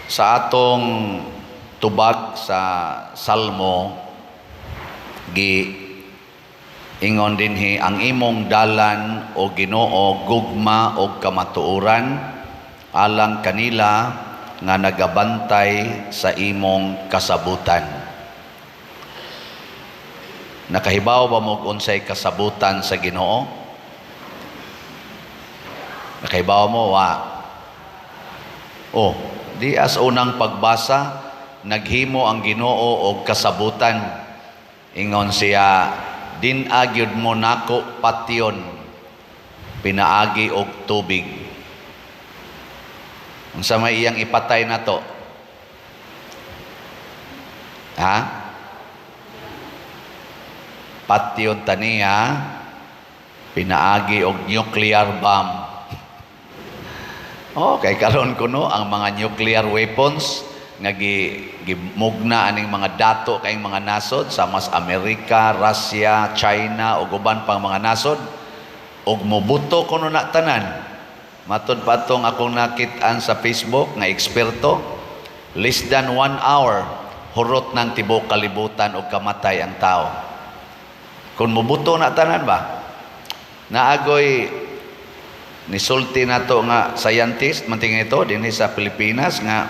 Sa atong tubag sa Salmo, gi ingon dinhi, "Ang imong dalan, o Ginoo, gugma og kamatuoran alang kanila nga nagabantay sa imong kasabutan." Nakahibaw ba mo unsay kasabutan sa Ginoo? Nakahibaw mo wa? Oh, di as unang pagbasa, naghimo ang Ginoo og kasabutan. Ingon siya, "Din-a gyud mo nako patyon pinaagi og tubig." Unsa may iyang ipatay nato? Ha? Patyon taniya pinaagi og nuclear bomb. Oh, kay karon kuno ang mga nuclear weapons nga gimugna aning mga dato kayong mga nasod sama sa Amerika, Russia, China ug uban pang mga nasod ug mobuto kuno na tanan. Matud pa atong akong nakit-an sa Facebook nga eksperto, less than one hour hurot ng tibuok kalibutan ug kamatay ang tao. Kung mobuto na tanan ba? Naagoy nisulti nato nga scientist manting ito dinhi sa Pilipinas nga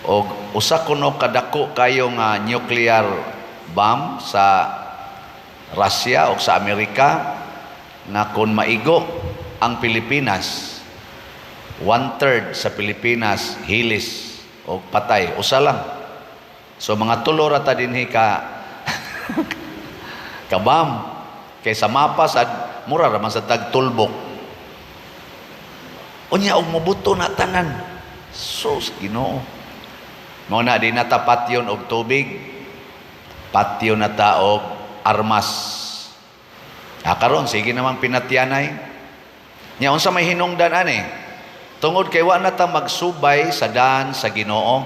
og usa kuno kadako kayo nga nuclear bomb sa Russia o sa Amerika nga kung maigo ang Pilipinas, one third sa Pilipinas hilis o patay. Usa lang. So mga tulo ra ta dinhi ka bomb, kay sa mapa sad mura ra man sa tag tulbok. Unya og mobuto na tanan. Sus, Ginoo. Mao na di na ta patyon og tubig. Patyon na ta og armas. Ah, karon sige naman pinatyanay. Nya unsa may hinungdan ani? Tungod kay wa na ta magsubay sa daan sa Ginoo.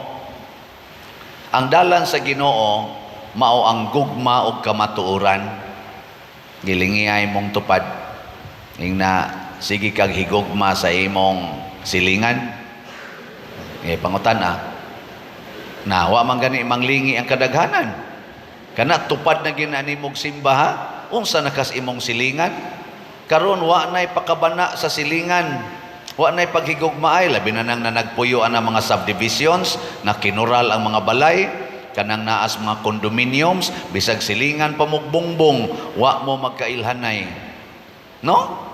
Ang dalan sa Ginoo mao ang gugma ug kamatuoran. Gilingiyay mong tupad. Ingna sige kag higugma sa imong silingan. Eh, pangutan ah. Na wa man gani manglingi ang kadaghanan. Kana tupad na ginani mog simba ha. Unsa na kas imong silingan? Karon wa nay pakabana sa silingan. Wa nay paghigugmaay, labi na nang nanagpuyo ang mga subdivisions na kinural ang mga balay, kanang naas mga condominiums, bisag silingan pa mogbungbong, wa mo magkailhanay. No?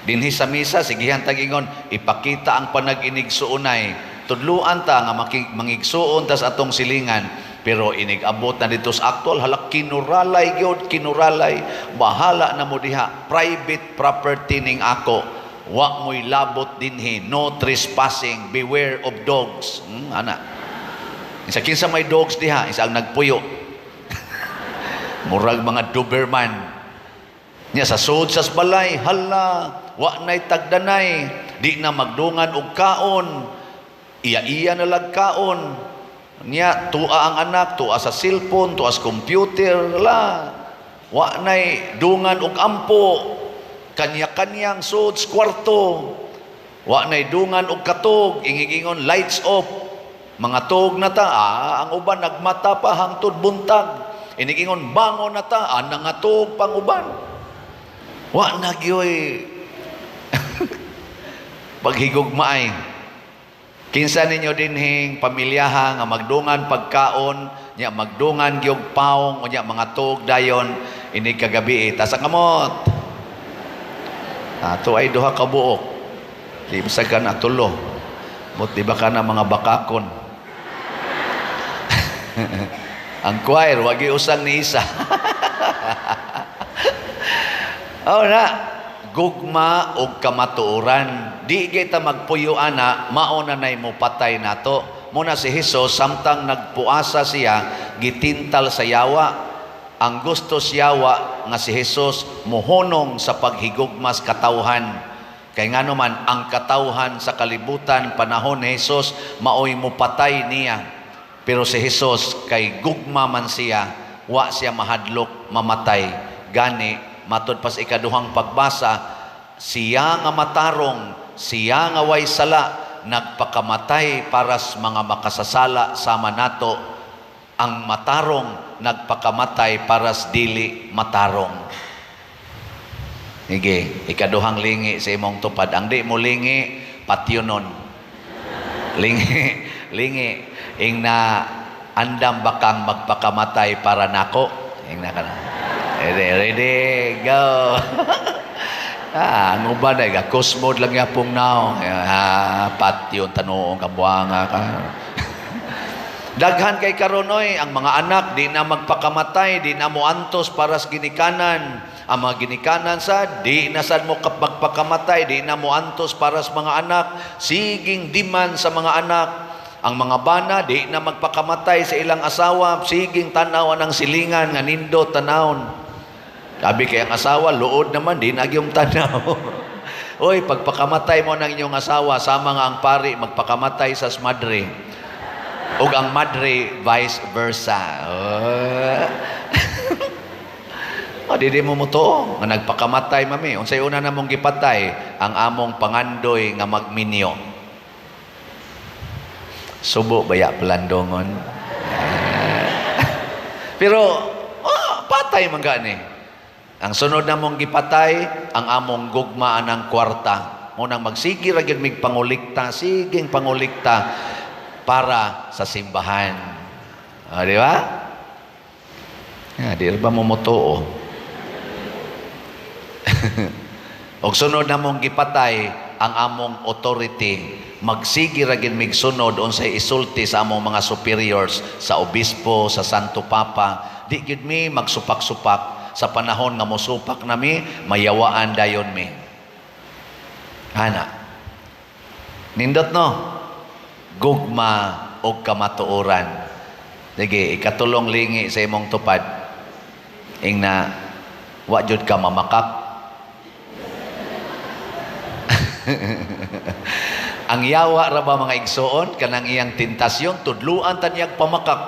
Dinhi sa misa, sigihan tagingon, "Ipakita ang panag-inigsuonay." Tudluan ta nga mangigsuon tas atong silingan. Pero inig-abot na dito sa actual, halak kinuralay gyud, kinuralay. "Bahala na mo diha, private property ning ako. Wa mo'y labot dinhi, no trespassing, beware of dogs." Ana. Isa kinsa may dogs diha, isa ang nagpuyo. Murag mga Doberman. Nya sa sud sa balay, hala, wa nay tagdanay, di na magdungan og kaon. Iya-iya na lag kaon. Nya tua ang anak, tua sa cellphone, tua sa computer, la. Wa nay dungan og ampo. Kanya-kanyang sud sa kwarto. Wa nay dungan og katog, ingigingon "Lights off." Mga tog na ta, ah, ang uban nagmata pa hangtod buntag. Inigingon "Bangon na ta," ah, nangatog pang uban. Wa na gyoy paghigugmaay. Kinsa ninyo dinhing pamilyaha nga magdungan pagkaon, nya magdungan gyud paong, unya mga tug dayon ini kagabi, taas ang kamot. Ato ay duha ka buok. Di bisag ka na tulo. Mut di ba ka na mga bakakon? Ang choir wagi usang ni isa. Oh na, gugma og kamatuoran. Di kita magpuyo ana, mao na nay mo patay nato. Muna si Jesus, samtang nagpuasa siya, gitintal sa yawa. Ang gusto sa yawa nga si Jesus mohunong sa paghigugmas katawhan. Kay ngano man ang katawhan sa kalibutan panahon ni Jesus maoy mopatay niya. Pero si Jesus, kay gugma man siya, wa siya mahadlok mamatay. Gani matud pa sa ikaduhang pagbasa, siya nga matarong, siya nga way sala. nagpakamatay para sa mga makasasala sama nato. Ang matarong nagpakamatay para sa dili matarong. Sige, ikaduhang lingi sa imong tupad. Ang di mo lingi, patyonon. Lingi, lingi. Ingna, "Andam ba kang magpakamatay para nako?" Ingna ka na. Ready, ready, go. Ah, ang uban ay kusmod lang yapong now. Ah, patyon tanuong kabuanga ka. Daghan kay karon oy, ang mga anak di na magpakamatay, di na mo antos para sa ginikanan. Ang mga ginikanan sa di na sad mo magpakamatay, di na mo antos para sa mga anak, siging demand sa mga anak. Ang mga bana di na magpakamatay sa ilang asawa, siging tanaw ang silingan nga nindot tanawon. Sabi kay ang asawa, luod naman, di na gyud tanaw. Oy, pagpakamatay mo ng inyong asawa, sama nga ang pari, magpakamatay sa madre. Ug ang madre, vice versa. Oh. Oh, di di mo mutuo nga nagpakamatay mami. Unsay una namong gipatay? Ang among pangandoy nga magminyo. Subo baya palandongon. Pero oh, patay man gani. Ang sunod namong gipatay, ang among gugma anang kwarta. Mao nang magsige ra gyud mig pangulikta, siging pangulikta para sa simbahan. Ah, di ba? Ya, di ba mo motuo? Og sunod namong gipatay ang among authority. Magsige ra gyud mig sunod unsay isulti sa among mga superiors, sa obispo, sa Santo Papa. Di gyud mi magsupak-supak. Sa panahon nga mosupak nami, mayawaan dayon mi. Ana. Nindot, no? Gugma og kamatuoran. Sige, ikatulong lingi sa imong tupad. Ingna, "Wa jud ka mamakak." Ang yawa ra ba, mga igsoon, kanang iyang tentasyon, tudluan ta niyag pamakak.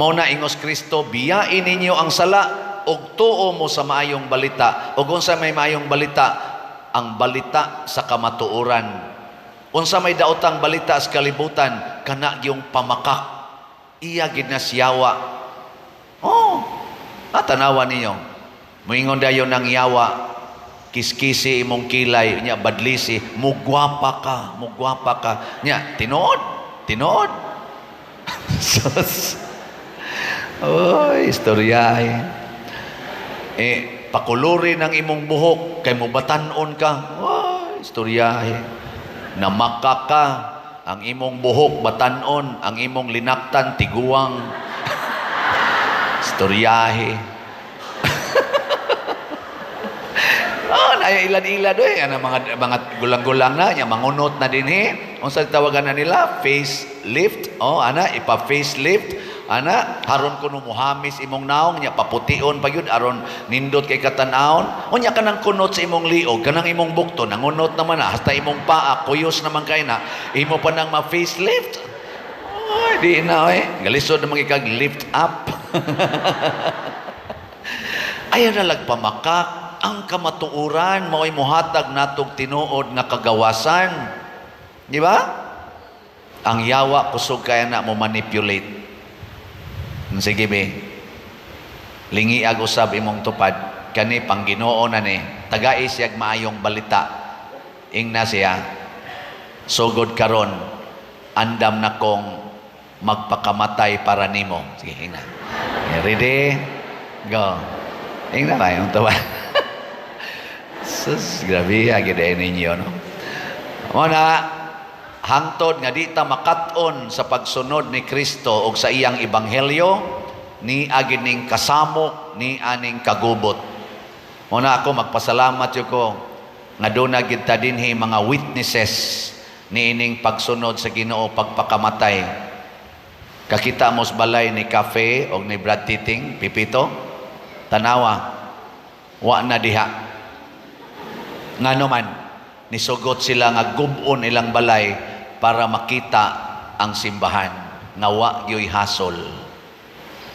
Mao na ingos Kristo, "Biyain ninyo ang sala ug tuo mo sa maayong balita." Ug unsa may maayong balita? Ang balita sa kamatuoran. Unsa may daotang balita sa kalibutan? Kana gyung pamakak. Iya gid na siyawa. Oh, ah, tanawa ninyo. Moingon dayon ng yawa, "Kiskisi imong kilay, nya badlisi, mugwapa ka, mugwapa ka." Nya, tinuod, tinuod. Sus. Oy, istorya eh. Eh, pakuluri ng imong buhok, kay mo batanon ka. Oy, istorya eh. Namaka ka, ang imong buhok batanon, ang imong linaktan tiguang. Istoryahe. Oh, na ilan-ilan doy, ana mga gulang-gulang na, nya mangunot na dinhi. Unsa tawagan na nila? Face lift. Oh, ana ipa facelift. Ana, haron kuno muhamis imong naong nya papution pa gyud aron nindot kay katan-awon. Unya kanang kunot sa imong liog, kanang imong bukto nangunot naman na hasta imong paa kuyos naman kay na. Imo pa nang ma-facelift. Oy, di na oy. Galisod naman ikag lift up. Ayaw na lagpamakak. Ang kamatuoran mao'y muhatag natog tinuod nga kagawasan. Di ba? Ang yawa kusog kaya na mo manipulate. Sige be. Lingiag usab imong tupad kani pang Ginoo na ni. Tagai siyag maayong balita. Ingna siya, "Sugod karon andam na kong magpakamatay para nimo." Sige, ingna. Ready? Go. Ingna ba yung tupad? Sus, grabe gid ninyo, no? Mao na hangtod nga di ta makat-on sa pagsunod ni Kristo og sa iyang ebanghelyo, ni agin ning kasamok, ni aning kagubot. Mao na ako magpasalamat yo ko nga duna gid ta dinhi mga witnesses niining pagsunod sa Ginoo, pagpakamatay. Kakita mo sa balay ni Cafe og ni Brad Titing, Pipito, tanawa, wa na diha. Ngano man, nisugot sila nga gub-on ilang balay para makita ang simbahan nga wa gyoy hasol.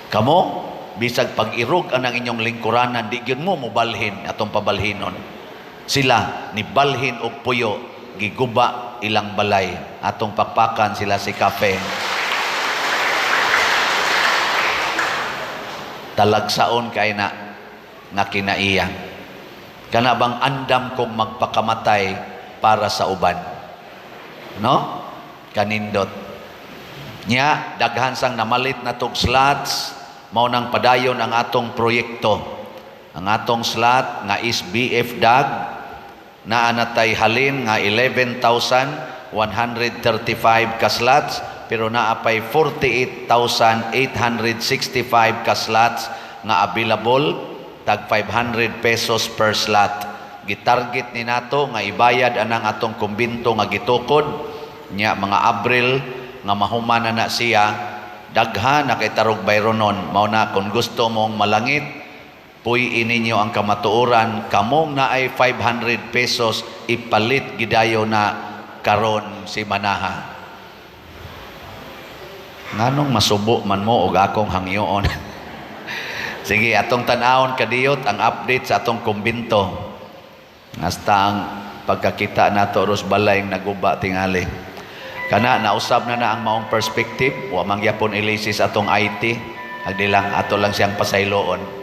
Kamo, bisag pag-irog anang inyong lingkuranan, di gyud mo mobalhin atong pabalhinon. Sila ni balhin og puyo, giguba. ilang balay. Atong pakpakan sila si Kape. Talagsaon kay na nga kinaiya. Kana bang andam kong magpakamatay para sa uban. No? Kanindot. Nya, daghan sang namalit na tog slots, mao nang padayon ang atong proyekto. Ang atong slot nga is BF DAG, naa natay halin nga 11,135 ka slots, pero naa pay 48,865 ka slots nga available, tag 500 pesos per slot. Gitarget ni nato nga ibayad anang atong kumbinto nga gitukod nya mga Abril nga mahuman na na siya. Daghan na kay tarog bayronon. Mao na kung gusto mong malangit, puy ninyo ang kamatuoran, kamong naay 500 pesos, ipalit gidayo na karon si Manaha. Nganong masubo man mo og akong hangyoon? Sige, atong tan-awon kadiyot ang update sa atong kumbinto. Hasta ang pagkakita nato ros balay naguba tingali. Kana nausab na na ang maong perspective, wa man gyapon ilisis atong IT, agdi lang ato lang siyang pasayloon.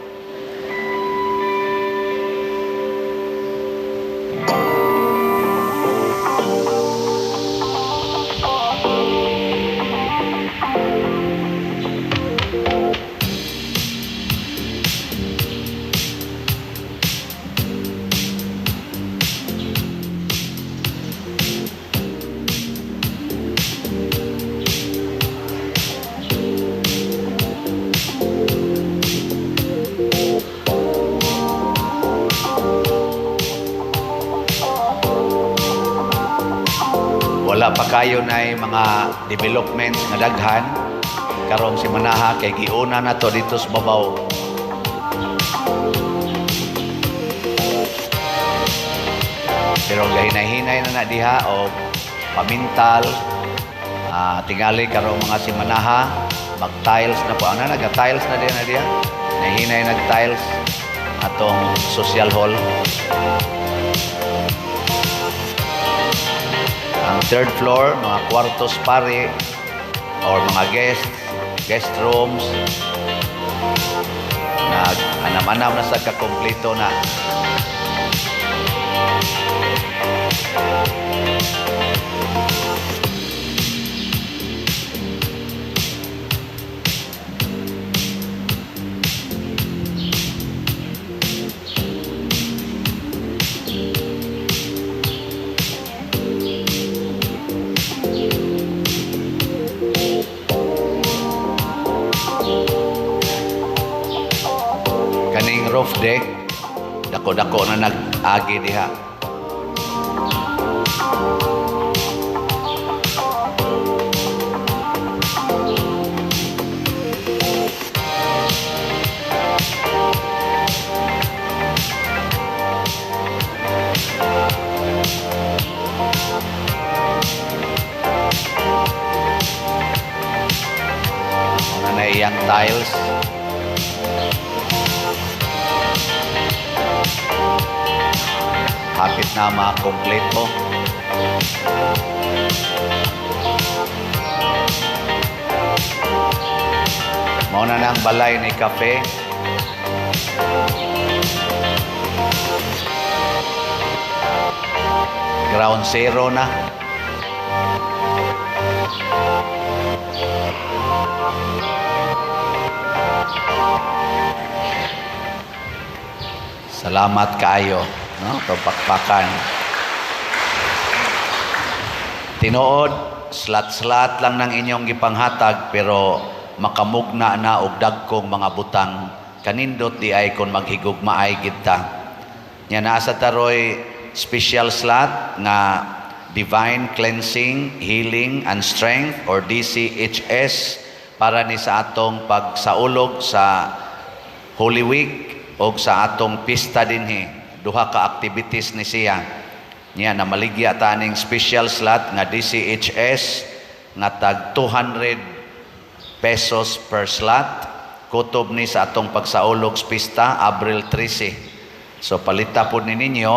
Wala pa kayo na mga developments nga daghan karong si Manaha kay giuna na to dito sa babaw. Pero gahinay-hinay na na diha o pamintal, tingali karong mga si Manaha mag-tiles na po. Ano, nag-tiles na diha na diha? Nahinay nag-tiles atong social hall. Ang third floor, mga kwartos pare or mga guest rooms. Nag-anam-anam na sa kakompleto na. Kaning roof deck, dako-dako na nag-agi diha. Una na iyang tiles. Hapit na makompleto. Mao na nang balay ni Cafe. Ground zero na. Salamat kaayo, no? Pakpakan. Tinuod, slat-slat lang ng inyong gipanghatag pero makamugna na og dagkong mga butang. Kanindot di ay kon maghigugmaay gid ta. Nya naa sa taroy special slot nga Divine Cleansing, Healing and Strength or DCHS para ni sa atong pagsaulog sa Holy Week o sa atong pista dinhi. Duha ka activities ni siya. Niya namaligya ta ning special slot nga DCHS nga tag 200 pesos per slot. Kutob ni sa atong pagsaulog sa pista Abril 13. So palita pod ni ninyo,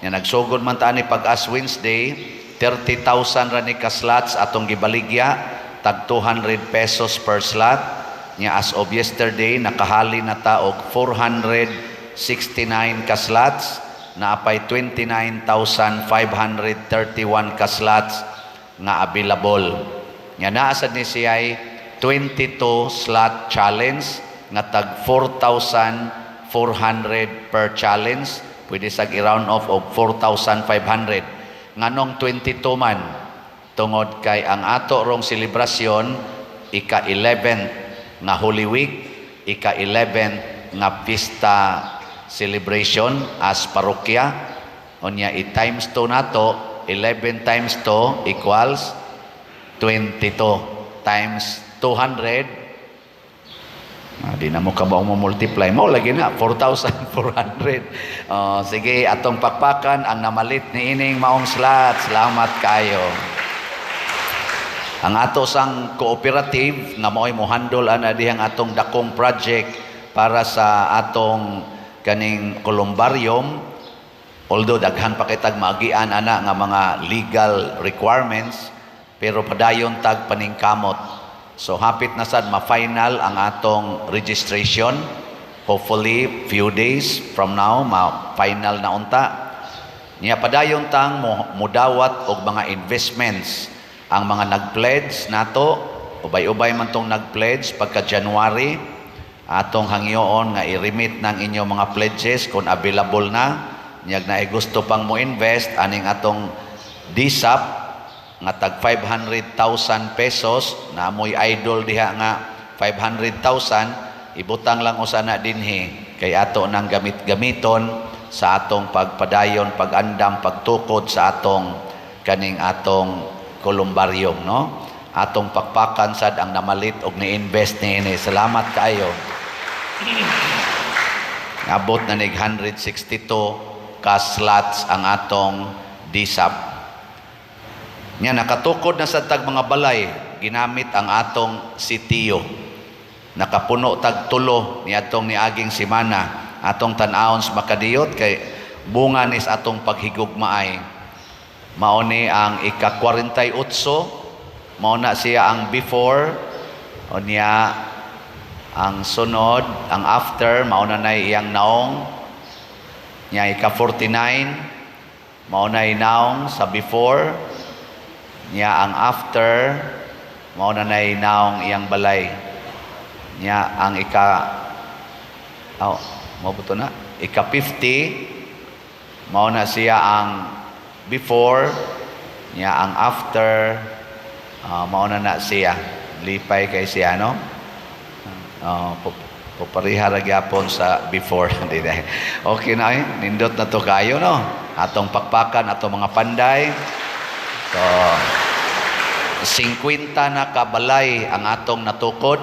nya nagsugod man ta ani pag-Ash Wednesday, 30,000 ra ni ka slots atong gibaligya, tag 200 pesos per slot. Nya as of yesterday, nakahali na ta og 469 ka slots, naapay 29,531 ka slots nga available. Nya naa sad ni siya 22 slot challenge nga tag 4,400 per challenge. Pwede sa i-round off og 4,500. Nganong 22 man? Tungod kay ang ato rong selebrasyon, ika-11 nga Holy Week, ika-11 nga pista celebration as parokya. Unya i-times 2 nato, 11 times 2 equals 22 times 200. Di na mo kabaw mo multiply mo lagi na 4,400. Oh, sige, atong pakpakan ang namalit ni ining maong slot. Salamat kayo. Ang ato sang cooperative nga mao'y mohandle ana dihang atong dakong project para sa atong kaning columbarium, although daghan pa kitag maagian ana nga mga legal requirements, pero padayon tag paningkamot. So hapit na sad ma-final ang atong registration. Hopefully few days from now, ma-final na unta. Niya padayon tang mudawat og mga investments. Ang mga nag-pledge nato, ubay-ubay man tong nag-pledge pagka January, atong hangyoon nga i-remit ng inyong mga pledges kung available na. Nyag na gusto pang mo invest aning atong DSAP nga tag 500,000 pesos, na mo'y idol diha nga 500,000, ibutang lang usa na dinhi kay ato nang gamit-gamiton sa atong pagpadayon, pag-andam, pagtukod sa atong kaning atong columbarium, no? Atong pakpakan sad ang namalit og ni-invest niini. Salamat kaayo. Abot na nig 162 ka slots ang atong DSAP. Nya nakatukod na sa tag mga balay ginamit ang atong sitiyo. Nakapuno tag tulo niadtong niaging semana. Atong tan-awon sa makadiyot kay bunga nis atong paghigugmaay. Mao ni ang ika-48, mao na siya ang before, unya ang sunod, ang after, mao na nay iyang naong. Nya ika-49, mao nay naong sa before, nya ang after, mao na nay naong iyang balay. Nya ang ika, oh, mao to na, ika-50, mao na siya ang before, nya ang after, mao na na siya. Lipay kay siya, no? Pupariha ra gyapon sa before. Di na. Okay na eh. Nindot na to kayo, no? Atong pakpakan, atong mga panday. So, 50 na kabalay ang atong natukod.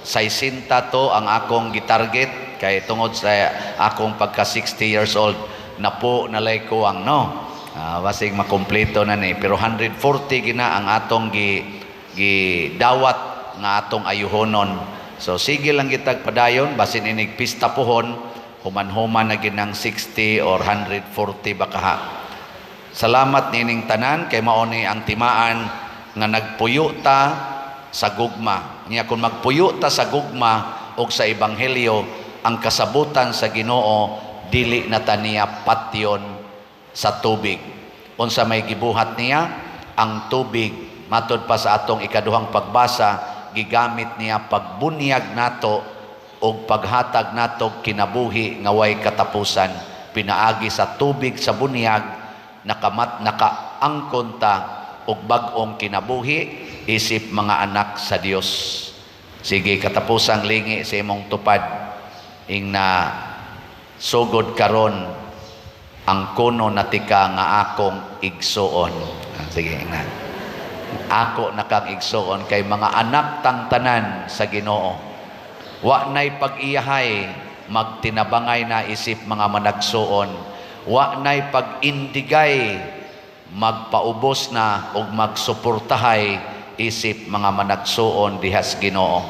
60 to ang akong gitarget kay tungod sa akong pagka 60 years old napo nalay ko ang, no. Basig makumpleto na ni, pero 140 gina ang atong gi gidawat nga atong ayuhonon. So sige lang gitag padayon, basin inig pista pohon, human-human na ginang 60 or 140 baka ha. Salamat nining tanan kay mao ni ang timaan nga nagpuyo ta sa gugma. Niya kung magpuyo ta sa gugma og sa ebanghelyo, ang kasabutan sa Ginoo dili na ta niya patyon sa tubig. Unsa may gibuhat niya? Ang tubig, matod pa sa atong ikaduhang pagbasa, gigamit niya pagbunyag nato og paghatag nato kinabuhi nga way katapusan. Pinaagi sa tubig sa bunyag, nakamat nakaangkon ta og bag-ong kinabuhi isip mga anak sa Dios. Sige, katapusang lingi sa imong tupad, ing na sugod karon ang kuno na tika nga akong igsuon. Sige, ingna. Ako na kang igsuon kay mga anak tang tanan sa Ginoo. Wa nay pag-iyahay, magtinabangay na isip mga managsuon. Wa nay pag-indigay, magpaubos na og magsuportahay isip mga managsuon dihas Ginoo.